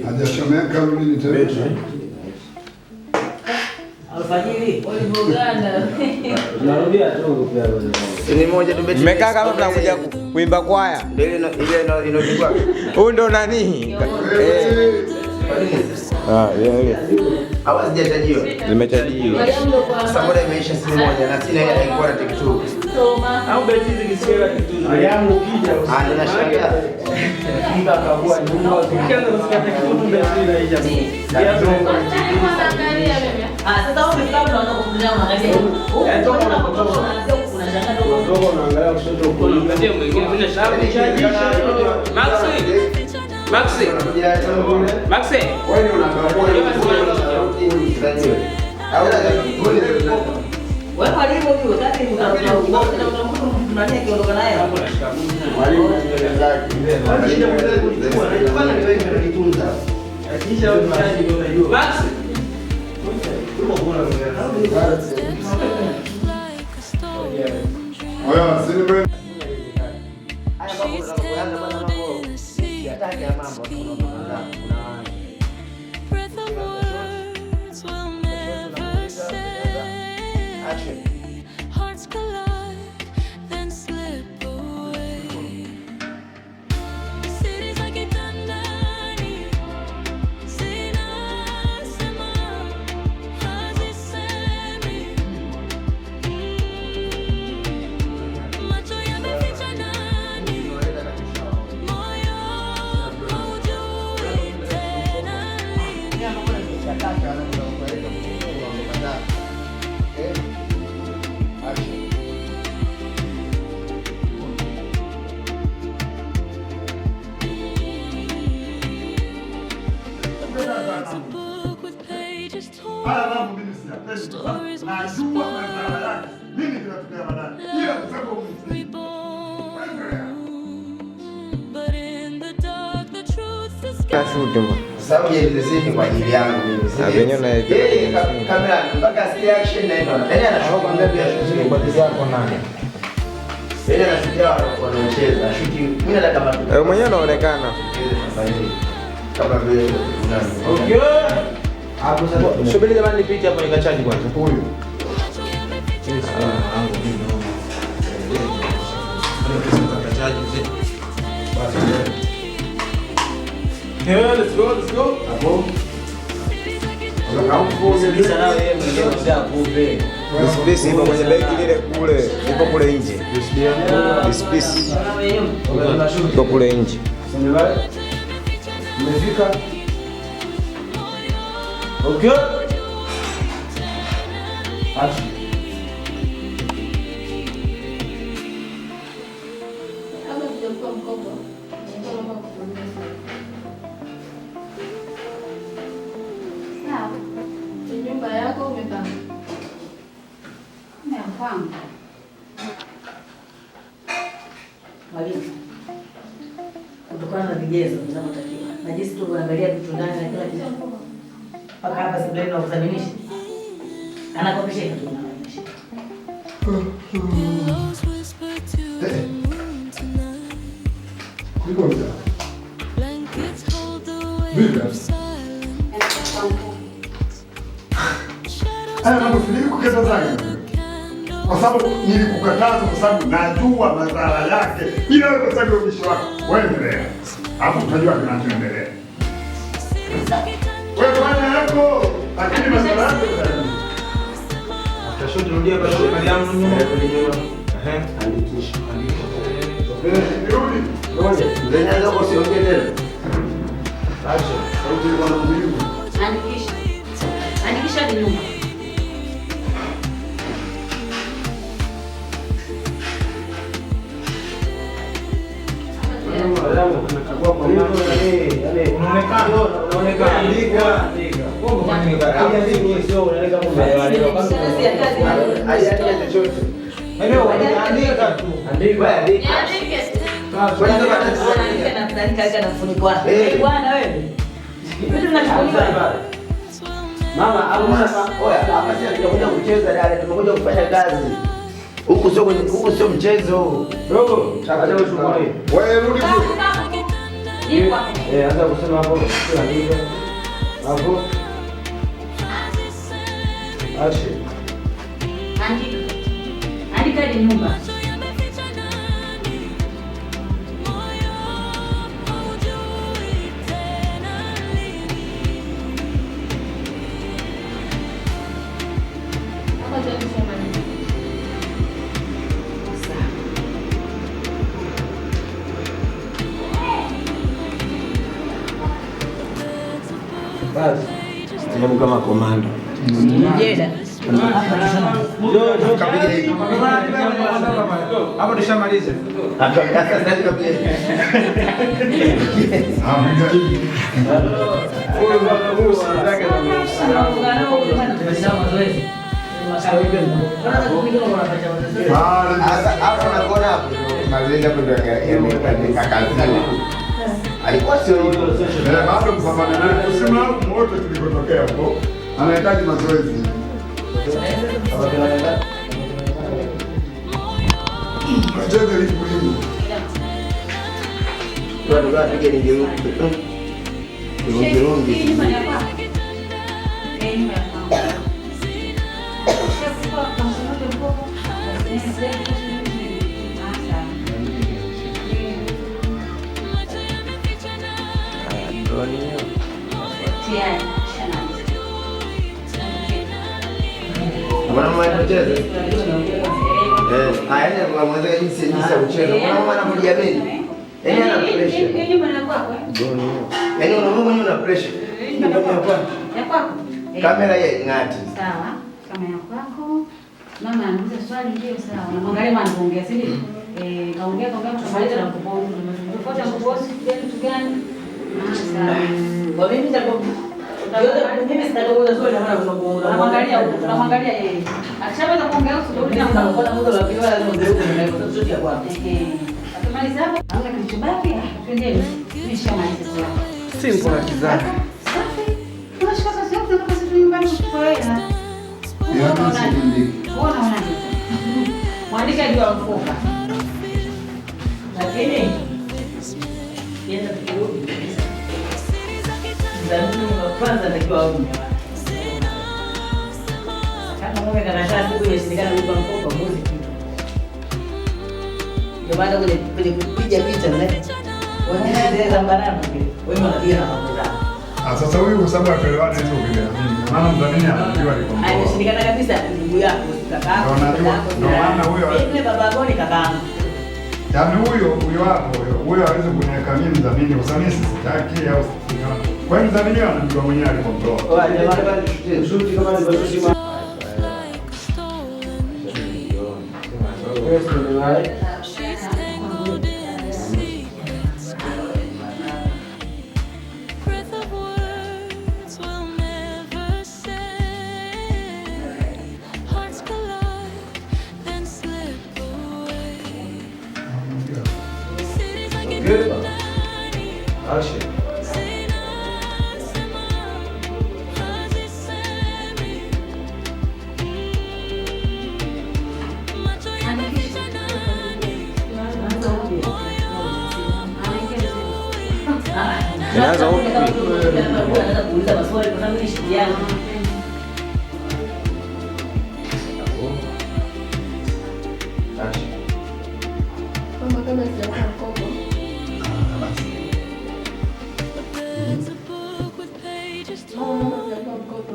Hajachomeka nini tena? Alfajiri. Ulivyouganda. Narudia tu pia. Ni moja tu beti. Mmekaa kama mnakuja kuimba kwaya. Ndio ile ile inopigwa. Huyu ndo nani? Eh. Ah, ile ile. Hawa sijachajiwa. Zimechajiwa. Sasa mbona imeisha simu moja na sina hela ilikuwa na take two. Soma. Au beti zikisikia kitu. Yangu ukija. Ah, ninashangaa. Mtu akavua nyumba, ukianza kusikia kitu beti inaisha. Ah, sasa wewe umekaa unaanza kufungia unaangalia huku. Huku unapotoka unaanzia huku unashangaa ndio. Ndogo unaangalia kushoto kulia. Mpatie mwingine mimi nashangaa. Maxi. Maxi. Maxi. Wewe unakagua. Wewe mwalimu huyu sasa ni utamkuta mtu nani akiondoka naye. Mwalimu mbele zake. Kisha uchaji ndio unajua. Maxi. Oya, sini mwe. Haya mambo unapoanza bwana mambo. Siyataki ya mambo kuna Breath of words will never say. Action. Hearts collide, then slip away. Cities like Kitandani, zinasema hazisemi. Macho yameficha ndani, moyo haujui tena lini. Action. It's a book with pages torn. Haya mambo mimi siyapendi. Stories Najua madhara yake. Mimi kinatokea baadaye. Ila kusema umsikie. Reborn. But in the dark, the truth is Kashuti mbona. Sababu ya ni kwa ajili yangu mimi. Na venyewe na- Yeye kamera mpaka si action na ndio. Yaani anashuka pia shuti kwa zako nani? Yeye anashutia wanaocheza. Shuti mimi nataka kama Wewe mwenyewe unaonekana. Kama vile nani. Okay. Hapo sasa. Subiri jamani nipite hapo nikachaji kwanza. Huyu. Yeah, let's go, let's go. Hapo. Sasa nawe yeye mwingine mzee akupe. Bisbisi ipo kwenye begi lile kule, ipo kule nje. Bisbisi ipo kule nje. Umefika? Okay. Action. Kabla sijachukua mkopo, nilikuwa naomba kukuuliza swali. Sawa, Ni nyumba yako umepanga? ya kwangu. Mwalimu, kutokana na vigezo vinavyotakiwa na jinsi tulivyoangalia vitu ndani na kila kitu, mpaka hapa sebuleni na kudhaminisha, anakopesheka tu tunamaanisha. Pillows whisper to the moon tonight. Niko mtaa. Blankets hold the weight Vipi? of silence. Shadows Haya mambo nilikukataza. Kwa sababu nilikukataza kwa sababu najua madhara yake. Ila wewe kwa sababu ya ubishi wako. Wewe endelea. Alafu utajua kinachoendelea. Wewe fanya yako, lakini madhara yake utajua. After shot rudia basi Mariamu nyuma. Ehe. Andikisha. Nirudi. Mzee nyanza huko usiongee tena. Action. Sauti ilikuwa na nguvu. Andikisha, andikisha hadi nyuma. Unachagua kwa macho. Yaani Unaonekana. unaonekana. Andika. Andika. Bongo kwa nini Andika sio unaandika kama umeelewa. Kazi ya kazi. Hajaandika chochote. Eneo andika tu. Andika. Wewe andika. Niandike. Kwa nini kama Andika na kuandika weka na mfuniko wako. Eh. Eh, bwana wewe. Vitu vinachukuliwa. Mama, hapo sasa, oya, hapa sisi hatujakuja kucheza dada, tumekuja kufanya kazi. Huku sio huku sio mchezo. Dogo, acha ushughuli. Wewe rudi kule. Eh, anza kusema hapo andika. Hapo. Ache. Andika. Andika ni nyumba. Basi. Hebu kama komando. Jeda. Hapo tushamaliza. Hapo unaona hapo mazoezi hapo ndio yamefanyika kazini. Alikuwa sio hivyo. Bado mpambane naye. Usimlaumu wote tulikotokea huko. Anahitaji mazoezi. Mchezo ni muhimu. Kirungi. Mbona mnacheza? Eh, haya kwa mwanzo jinsi ya kucheza. Mbona mwana anajiamini? Yaani ana pressure. Yaani unaona mwenyewe una pressure. Ya kwako. Kamera yeye ngati. Sawa, kama ya kwako. Mama anauliza swali ndio sawa. Unamwangalia mama anaongea, si ndio? Eh, kaongea tumaliza na mkopo. Tofauti ya mkopo kitu gani? Sawa. Kwa mimi nitakuwa mimi sitakuuliza swali na maana unamwangalia unamwangalia yeye. Akishamaliza kuongea usirudi na mkono mmoja wa pili lazima ugeuke na hiyo sauti ya kwako. Eh. Akimaliza hapo, hamna kilichobaki, twendeni. Nishamaliza swali. Simple na kizani. Safi. Unashika sasa yote na kazi nyumbani kuchukua hela. Unaona unaje? Mwandika juu ya mfuka. Lakini yenda tukirudi kabisa. Mdhamini wa kwanza anatakiwa awe mume wake. Kama mume kakataa siku imeshindikana kulipa mkopo, muuzi kitu. Ndio maana kwenye kupiga picha na wengine zile za mbanano vile, wengi wanapiga na mambo zao. Ah, sasa huyu kwa sababu hatuelewani hizo vile. Maana mdhamini anajua alikomboa. Ameshindikana kabisa ndugu yako, kaka. Ndio maana huyo yule baba yako ni kakaangu. Yaani huyo hapo huyo hawezi kuniweka mimi mdhamini kwa sababu mimi sitaki au sitaki. Kwa hiyo mdhamini anajua mwenyewe alikomboa. Wa jamani, shuti kama nilivyosema. Inaanza upya. Kuuliza maswali kwa sababu ni shughuli yangu. Mama kama sijakuwa mkopo. Mama kama sijakuwa mkopo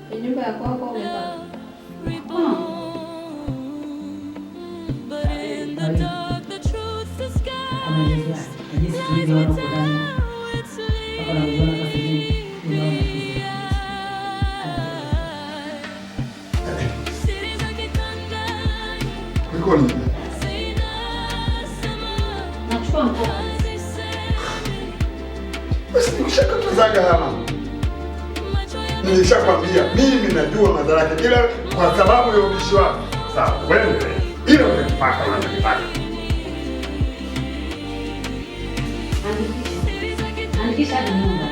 ni nyumba ya kwako umepanga. Jinsi tulivyoona huko ndani. Hapa naona kwa sehemu unaona kizuri. Kuliko nini? Nachukua mkopo. Basi nikushakatazaga hapa. Nilishakwambia mimi najua madhara yake ila kwa sababu ya ubishi wako. Sawa, wewe ila utakipata unachokipata. Andikisha hadi nyumba.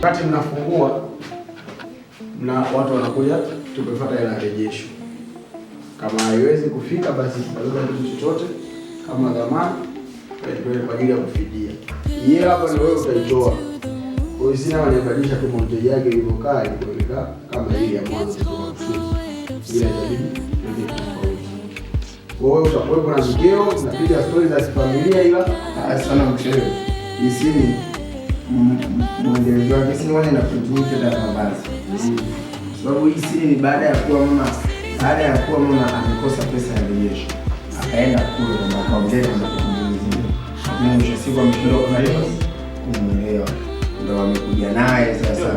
Wakati mnafungua na watu wanakuja, tumefuata hela ya rejesho. Kama haiwezi kufika basi tutabeba kitu chochote kama dhamana kwa ajili ya kufidia. Yeye hapo ni wewe utaitoa. Kwa hiyo sina wanabadilisha tu montage yake ilivyokaa ilivyokaa kama ile ya mwanzo kutoka kushuti. Ila itabidi tuende tofauti. Kwa hiyo utakuwepo na mkeo, mnapiga stori za kifamilia ila sana mkeo. Isini mwendelezo wake sini wale na continuity hata mavazi. Sababu hii sini ni baada ya kuwa mama amekosa pesa ya rejesho. Akaenda kule na akaongea na kumwelezea. Lakini mwisho siku ameshindwa kumuelewa. Ndio wamekuja naye sasa.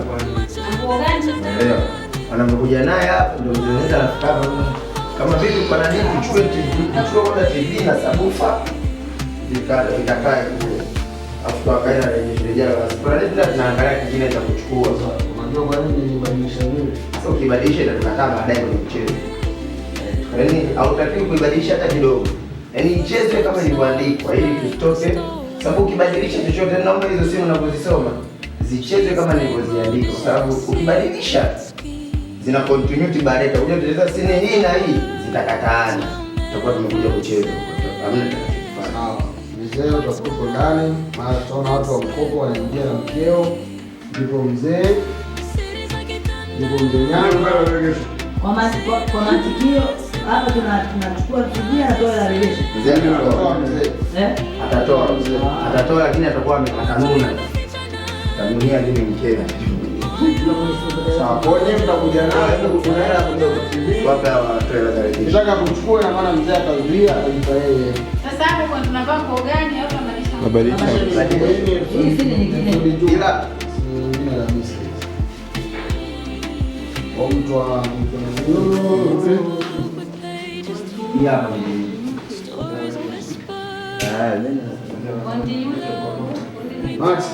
Unaelewa? Wanapokuja naye hapo ndio mtengeneza rafiki hapo. Kama vipi kwa nani tuchukue TV, tuchukue TV na sabufa vikakae kule. Afu tukaenda rejea basi. Kwa nini tunaangalia kingine cha kuchukua? Unajua kwa nini nilibadilisha vile? Sasa ukibadilisha itatukataa baadaye kwenye mchezo. Yaani hautakiwi kuibadilisha hata kidogo. Yaani ichezwe kama ilivyoandikwa ili tusitoke. Sababu ukibadilisha chochote, naomba hizo simu unapozisoma zichezwe kama nilivyoziandika, kwa sababu ukibadilisha zina continuity baadaye utakuja kucheza sini hii na hii zitakataana. Tutakuwa tumekuja kucheza. Hamna kitakachofanya. Sawa. Mzee utakuwa ndani, maana tutaona watu wa mkopo wanaingia na mkeo, ndipo mzee Nyanga. Kwa matikio hapa tunachukua fidia na toa la rejesho. Mzee atatoa mzee. Atatoa mzee. Atatoa lakini atakuwa amekanuna. Kanunia nini mkeo? Sawa, kwa hiyo mtakuja naye kuna hela kutoka TV. Wape watoe hela za rejesho. Nataka kuchukua na maana mzee atazuia atajipa yeye. Sasa hapo kwa tunavaa kwa gani au tunabadilisha? Mabadilisha. Hii si nyingine. Ila nyingine kabisa. Kwa mtu wa hii hapa ni. Ah, nini? Max,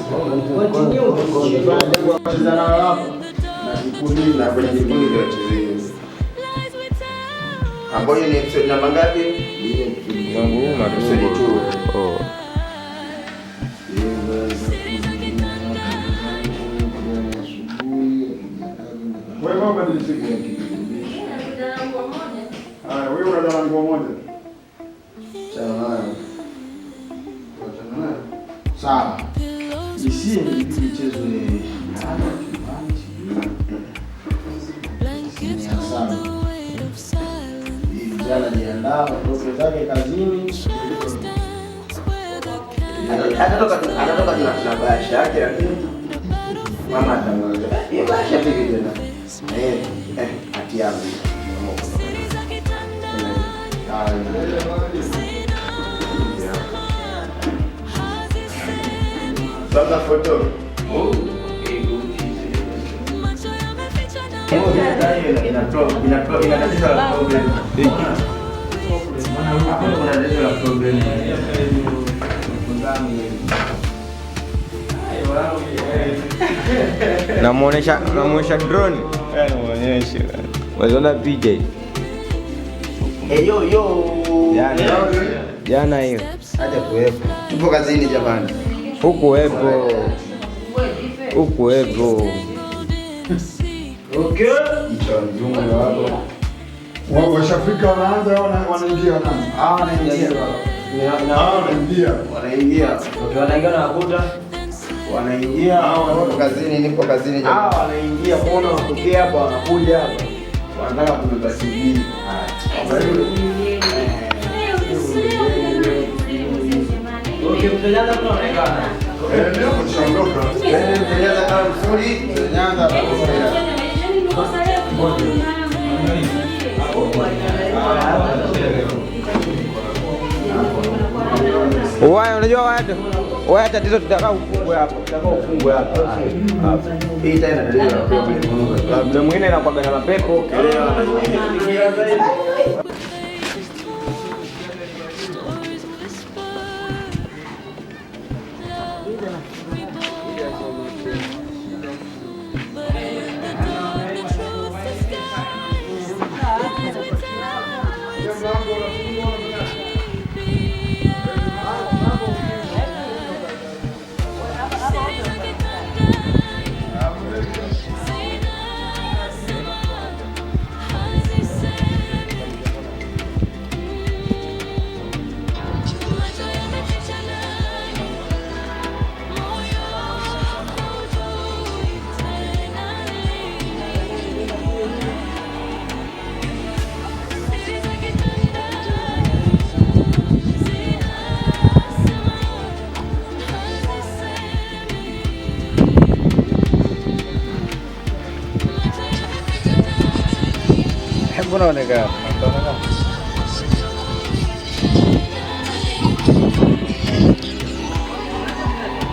continue. Wacheza nao hapo. Na kikundi na kwenye kikundi ndio wachezee. Ambayo ni episode namba ngapi? Zangu episode 2. Oh. Wewe ubadilishe. Haya, wewe unadala nguo moja. Sawa. Sawa. Isi ni michezo ya jana jiandaa ndoto zake kazini. Atatoka na bahasha yake lakini mama atamwambia, "Hiyo bahasha vipi tena?" Hati yangu. Sasa foto. Ina tatizo la problem. Kuna tatizo la problem. Namuonesha drone. Namuonyesha. Unaona picha hii? Yo yo. Jana hiyo. Haja kuwepo. Tupo kazini jamani. Huku wepo. Okay. Mzungu wako. Wao washafika wanaanza wanaingia nani? Ah, wanaingia. Wanaingia. Wanaingia. Okay, wanaingia na wakuta. Wanaingia. Nipo kazini, nipo kazini jamani. Ah, wanaingia kuona wanatokea hapa, wanakuja hapa. Wanataka kubeba TV. Okay, mtenyaza kunaonekana. Ndio kushaondoka. Mtenyaza kama mzuri, mtenyaza atakuwa. Waya, unajua waya tatizo tutakaa ufungwe hapa, tutakaa ufungwe hapa. Hii tena tatizo la problem. Labda mwingine inakuwa na mapepo, kelele. Mbona onekana?